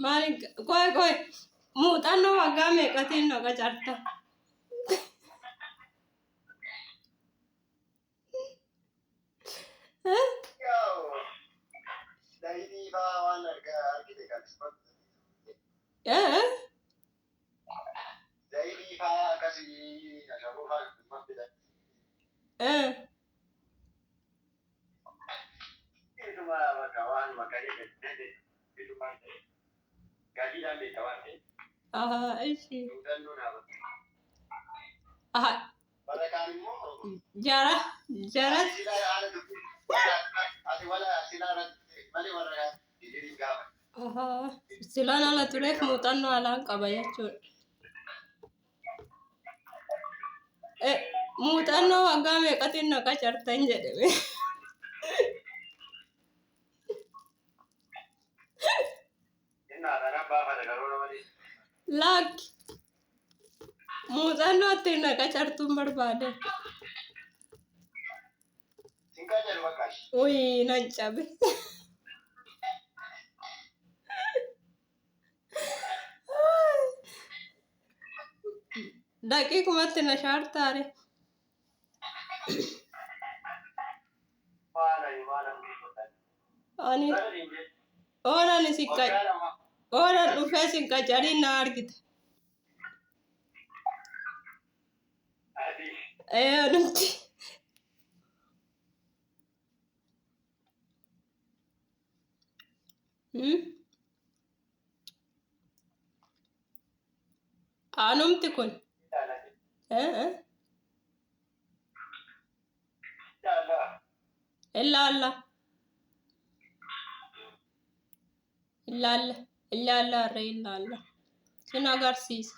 Maali qoy qoy muuxannoo waggaa meeqatiin na qacarta? Yaa'u zayitii fa'aa waan argite kan Eh? zayitii fa'aa akkasii ashaboo fa'aa bitan. Eh? Ituma bakka waan makkalee bituma gatiidhaan beekta waan ta'eef Ahaa, ishi. muuxannoo naa bakka. Aha, Bara kaan immoo jara jara ati silaa haala dubbii ati wala silaa irratti malee warra kaan hijiriin gaafa. Ahaa, silaan ala tureef muuxannoo alaan qaba jechuudha. Eh, muuxannoo waggaa meeqatiin na qacartan jedhame. Innaa dhaan baafata karoora malee. Lakki muuxannoo ittiin na qacartuun barbaade. Sin qacaru bakka ishee. Uyi nan cabe. Daqiiqumatti na shaartaare. Maal ani maal ani godhan. Ani Bara hin jedhu. oolan isin Waggaa lama. oolan dhufee isin qacariin na argite. Ati. Ee anumti. Hmm? Anumti kun. Jaalladha. Eh, eh. Jaalladha. Ilaalla. Ilaalla. Ilaalla harree ilaalla. Sin agarsiisa.